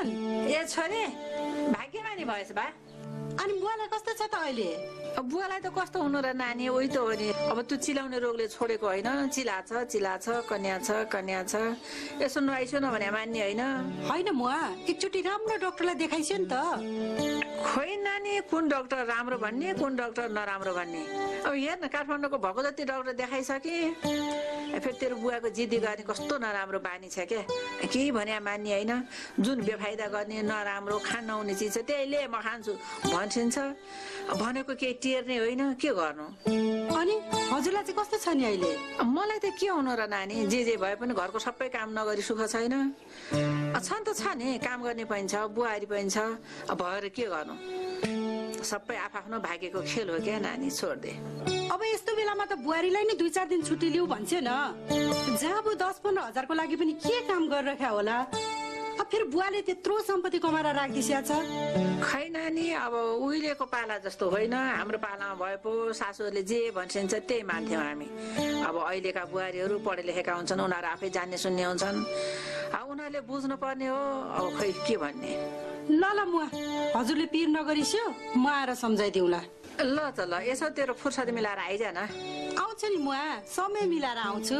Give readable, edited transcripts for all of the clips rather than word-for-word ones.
छन्? ए छोरी भाग्यमानी भएछ बा। अनि बुवालाई कस्तो छ त अहिले? बुवालाई त कस्तो हुनु र नानी, उही त हो नि। अब त्यो चिलाउने रोगले छोडेको होइन, चिला छ कन्या छ। यसो नुहाइसो न भने मान्ने होइन। होइन मुवा, एकचोटि राम्रो डाक्टरलाई देखाइसो नि त। खोइ नानी, कुन डाक्टर राम्रो भन्ने कुन डाक्टर नराम्रो भन्ने। अब हेर न, काठमाडौँको भएको जति डाक्टर देखाइसके, फेरि तेरो बुवाको जिद्दी गर्ने कस्तो नराम्रो बानी छ क्या। केही भने मान्ने होइन, जुन बेफाइदा गर्ने नराम्रो खान नहुने चिज छ त्यही ले म खान्छु भन्छिन्छ। भनेको केही टेर्ने होइन, के गर्नु। अनि हजुरलाई चाहिँ कस्तो छ नि अहिले? मलाई त के हुनु र नानी, जे भए पनि घरको सबै काम नगरी सुख छैन। छन् त छ नि, काम गर्ने पनि छ, बुहारी पनि छ, भएर के गर्नु। सबै आफ्नो भाग्यको खेल हो क्या नानी, छोड्दे। अब यस्तो बेलामा त बुहारीलाई नै 2-4 दिन छुट्टी लिऊ भन्छ न। जहाँ अब 10-15 हजारको लागि पनि के काम गरिराख्या होला। अब फेरि बुवाले त्यत्रो सम्पत्ति कमाएर राखिदिया छ। खै नानी, अब उहिलेको पाला जस्तो होइन। हाम्रो पालामा भए पो सासूहरूले जे भन्छिन्छ त्यही मान्थ्यौँ हामी। अब अहिलेका बुहारीहरू पढे लेखेका हुन्छन्, उनीहरू आफै जान्ने सुन्ने हुन्छन्। अब उनीहरूले बुझ्नु पर्ने हो। अब खै के भन्ने। ल मुवा, हजुरले पिर नगरिस्यो, म आएर सम्झाइदिउँला। ल त ल, यसो तेरो फुर्सद मिलाएर आइज न। आउँछ नि मुवा, समय मिलाएर आउँछु।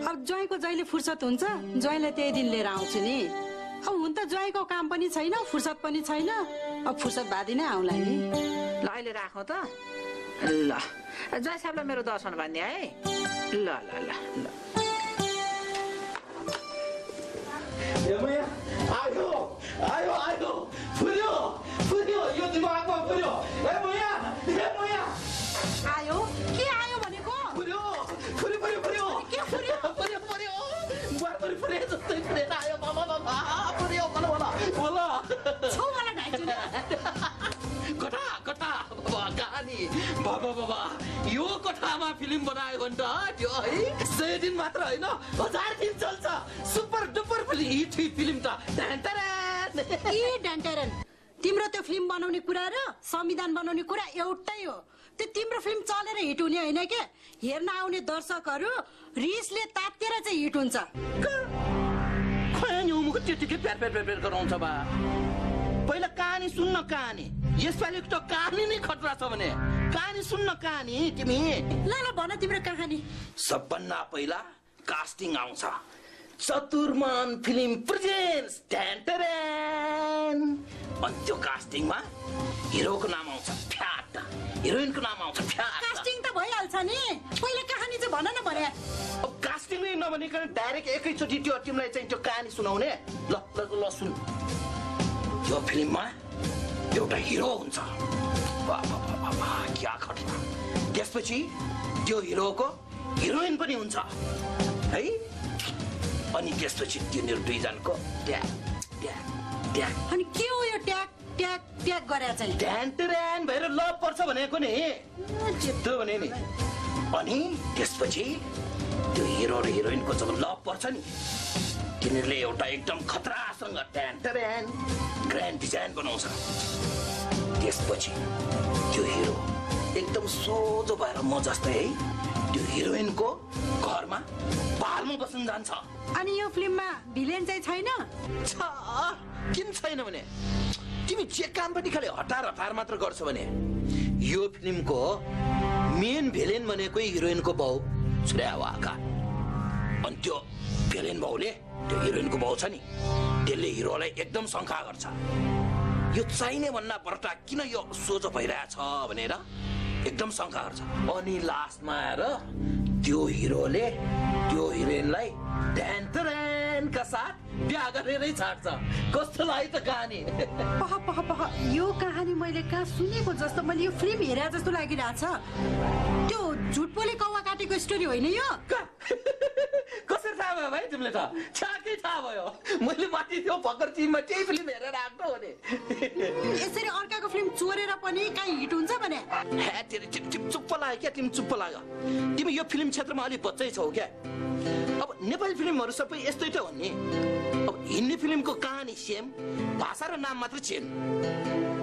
अब ज्वाइँको जहिले फुर्सद हुन्छ, ज्वाइँलाई त्यही दिन लिएर आउँछु नि। अब हुन त ज्वाइँको काम पनि छैन, फुर्सद पनि छैन। अब फुर्सद बादी नै आउला नि। ल अहिले राखौँ त। ल ज्वाइँ साहबलाई मेरो दर्शन भन्ने है। ल ल ल ल। आयो आयो आयो, फुर्यो यो दिमागमा फुर्यो। ए मोया आयो, के आयो भनेको? फुर्यो के फुर्यो? बुहारी फुर्यो जस्तै फुरेर आयो। बाबा फुर्यो, बोला छौ मलाई ढाइछु नि। कथा कहानी बाबा यो कथामा फिल्म बनायो भने त त्यो है 100 दिन मात्र होइन, 1000 दिन चल्छ। सुपर डुपर फिल्म त। डान्टेरन, तिम्रो त्यो फिल्म बनाउने कुरा र संविधान बनाउने कुरा एउटै हो। त्यो तिम्रो फिल्म चलेर हिट हुने होइन के, हेर्न आउने दर्शकहरू रिसले तातेर चाहिँ हिट हुन्छ। त्यतिकै प्यार गराउँछ बा। पहिला कहानी सुन्न, कहानी यसपालि त कहानी नै खतरा छ भने कहानी सुन्न। कहानी तिमी ल भन तिम्रो कहानी। सबभन्दा पहिला कास्टिङ आउँछ। चतुर्मान फिल्म प्रेजेन्ट्स ट्यान्टरेन। अनि त्यो कास्टिङमा हिरोको नाम आउँछ फ्याट, हिरोइनको नाम आउँछ फ्याट। कास्टिङ त भइहाल्छ नि, पहिला कहानी चाहिँ भन न भने। अब कास्टिङ नै नभनिकन डाइरेक्ट एकैचोटि त्यो तिमीलाई चाहिँ त्यो कहानी सुनाउने। ल सुन। यो फिल्ममा एउटा हिरो हुन्छ। बाबा क्या घटना। त्यसपछि त्यो हिरोको हिरोइन पनि हुन्छ है। अनि त्यसपछि तिनीहरू दुईजनाको ट्याग। अनि के हो यो ट्याग गरे चाहिँ? ट्यान्टरेन भएर लभ पर्छ भनेको नि, त्यो भने नि। अनि त्यसपछि त्यो हिरो र हिरोइनको जब लभ पर्छ नि, तिनीहरूले एउटा एकदम खतरासँग ट्यान्टरेन ग्रान्ड डिजाइन बनाउँछ। त्यसपछि त्यो हिरो एकदम सोझो भएर म जस्तै है त्यो हिरोइनको घरमा पालमा बस्न जान्छ। अनि यो फिल्ममा भिलेन चाहिँ छैन? किन छैन भने तिमी जे काम पनि खालि हतार मात्र गर्छ भने यो फिल्मको मेन भिलेन भनेको हिरोइनको बाउ श्रेयावाका। अनि त्यो भिलेन बाउले त्यो हिरोइनको बाउ छ नि, त्यसले हिरोलाई एकदम शङ्का गर्छ। यो चाहिने भन्दा बर्ता किन यो सोझो भइरहेछ भनेर एकदम शङ्का गर्छ। अनि लास्टमा आएर त्यो हिरोले त्यो हिरोइनलाई ट्यान्टरेनका साथ बिहा गरेरै छाड्छ। कस्तो लाग्यो त कहानी? यो कहानी मैले कहाँ सुनेको जस्तो, मैले यो फिल्म हेरे जस्तो लागिरहेछ। त्यो झुट बोले कौवा काटेको स्टोरी होइन यो? कसरी थाहा भयो भाइ तिमीले? त ठ्याक्कै थाहा भयो। मैले माथि त्यो भर्खर टिममा त्यही फिल्म हेरेर आएको हो नि। यसरी अर्काको फिल्म चोरेर पनि कहीँ हिट हुन्छ भने? तिमी चुप्प लाग्यो क्या? तिमी चुप्प लाग्यो। तिमी यो फिल्म क्षेत्रमा अलिक बच्चै छौ क्या। अब नेपाली फिल्महरू सबै यस्तै त हो नि। अब हिन्दी फिल्मको कहानी सेम, भाषा र नाम मात्र चेन।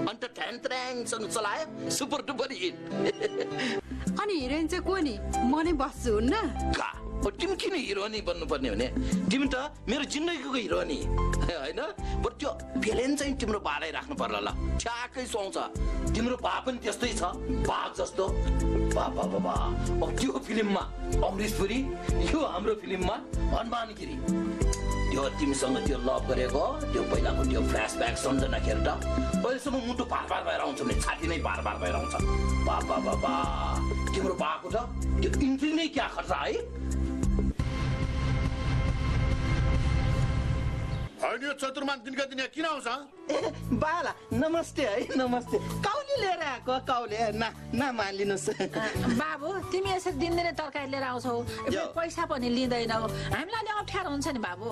अन्त ट्यान्टरेनसँग चलायो सुपर डुपर हिट। अनि हिरोइन चाहिँ को नि? म नै बस्छु हुन्न? तिमी किन हिरोनी बन्नुपर्ने भने? तिमी त मेरो जिन्दगीको हिरोनी होइन। बरु त्यो भेलेन चाहिँ तिम्रो बालाई राख्नु पर्ला ल ठ्याक्कै सुहाउँछ तिम्रो बा पनि त्यस्तै छ बाघ जस्तो बाबा बाबा अब त्यो फिल्ममा अमरीश पुरी यो हाम्रो फिल्ममा हनुमान गिरी त्यो तिमीसँग त्यो लभ गरेको त्यो पहिलाको त्यो फ्ल्यासब्याक सम्झनाखेर त अहिलेसम्म मुटु पार भएर आउँछ भने छाती नै पार भएर आउँछ बाबा बाबा तिम्रो बाको त त्यो इन्ट्री नै क्या खर्च है होइन यो चतुर्मान दिनका दिन किन आउँछ बाला नमस्ते है नमस्ते काउले लिएर आएको काउले नमानिदिनुहोस् बाबु तिमी यसरी दिनदिनै तरकारी लिएर आउँछौ पैसा पनि लिँदैनौ हामीलाई नि अप्ठ्यारो हुन्छ नि बाबु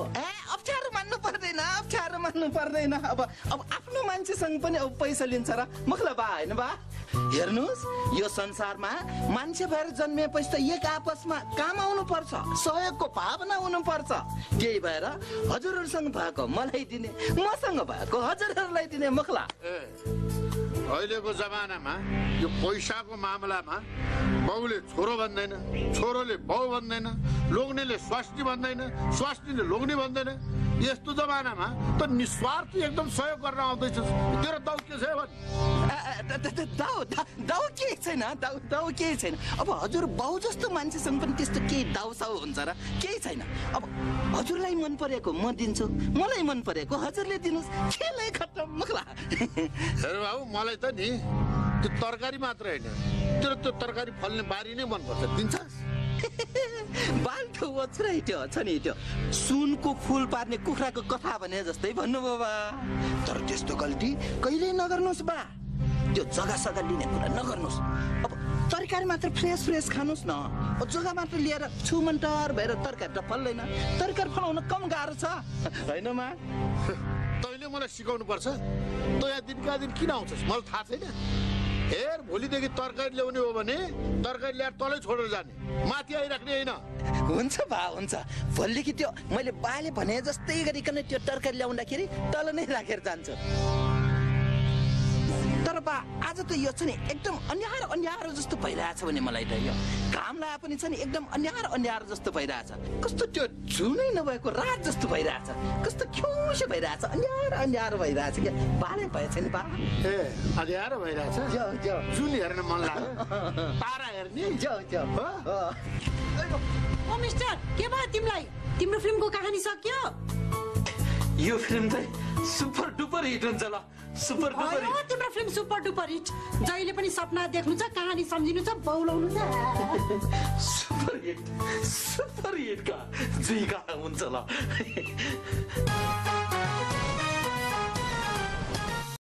अप्ठ्यारो मान्नु पर्दैन अब आफ्नो मान्छेसँग पनि अब पैसा लिन्छ र मखला बा होइन बा हेर्नुहोस् यो संसारमा मान्छे भएर जन्मिएपछि त एक आपसमा काम आउनु पर्छ सहयोगको भावना हुनु पर्छ त्यही भएर हजुरहरूसँग भएको मलाई दिने मसँग भएको हजुरहरूलाई दिने मखला अहिलेको जमानामा यो पैसाको मामलामा बाउले छोरो भन्दैन छोरोले बाउ भन्दैन लोग्नेले स्वास्नी भन्दैन स्वास्नीले लोग्ने भन्दैन यस्तो जमानामा त निस्वार्थ एकदम सहयोग गरेर आउँदैछ तेरो दाउ के छ दाउ केही छैन दाउ केही छैन अब हजुर बाउ जस्तो मान्छेसँग पनि त्यस्तो केही दाउसाउ हुन्छ र केही छैन अब हजुरलाई मन परेको म दिन्छु मलाई मन परेको हजुरले दिनुहोस् खेलै खत्तम मखला हेर बाबु मलाई त नि त्यो तरकारी मात्र होइन तेरो त्यो तरकारी फल्ने बारी नै मनपर्छ दिन्छस् बाल्टो ओछ्रै त्यो छ नि त्यो सुनको फुल पार्ने कुखुराको कथा भने जस्तै भन्नु बाबा तर त्यस्तो गल्ती कहिल्यै नगर्नुहोस् बा त्यो जग्गा सग्गा लिने कुरा नगर्नुहोस् अब तरकारी मात्र फ्रेस खानुहोस् न जग्गा मात्र लिएर छुमन्टर भएर तरकारी त फल्दैन तरकारी फलाउन कम गाह्रो छ होइन मा तैँले मलाई सिकाउनु पर्छ तँ यहाँ दिनका दिन किन आउँछस् मलाई थाहा छैन हेर भोलिदेखि तरकारी ल्याउने हो भने तरकारी ल्याएर तलै छोडेर जाने माथि आइराख्ने होइन हुन्छ बा हुन्छ भोलिदेखि त्यो मैले बाले भने जस्तै गरिकन त्यो तरकारी ल्याउँदाखेरि तल नै राखेर जान्छ तर बा आज त यो छ नि एकदम अन्यारो जस्तो भइरहेछ भने मलाई त यो घाम लाए पनि छ नि एकदम अन्यारो जस्तो भइरहेछ कस्तो त्यो जुनै नभएको रात जस्तो भइरहेछ कस्तो खिउसे भइरहेछ अन्यारो भइरहेछ के बाले भएछ नि बा ए अन्यारो भइरहेछ जुन हेर्न मन लाग्यो तारा हेर्ने ओ मिस्टर के भयो तिमीलाई तिम्रो फिल्मको कहानी सक्यो यो फिल्म चाहिँ सुपर डुपर हिट हुन्छ ल सुपर डुपर हिट तिम्रो फिल्म सुपर डुपर हिट जहिले पनि सपना देख्नु छ कहानी सम्झिनु छ बौलाउनु छ सुपर हिट का जुइका हुन्छ ल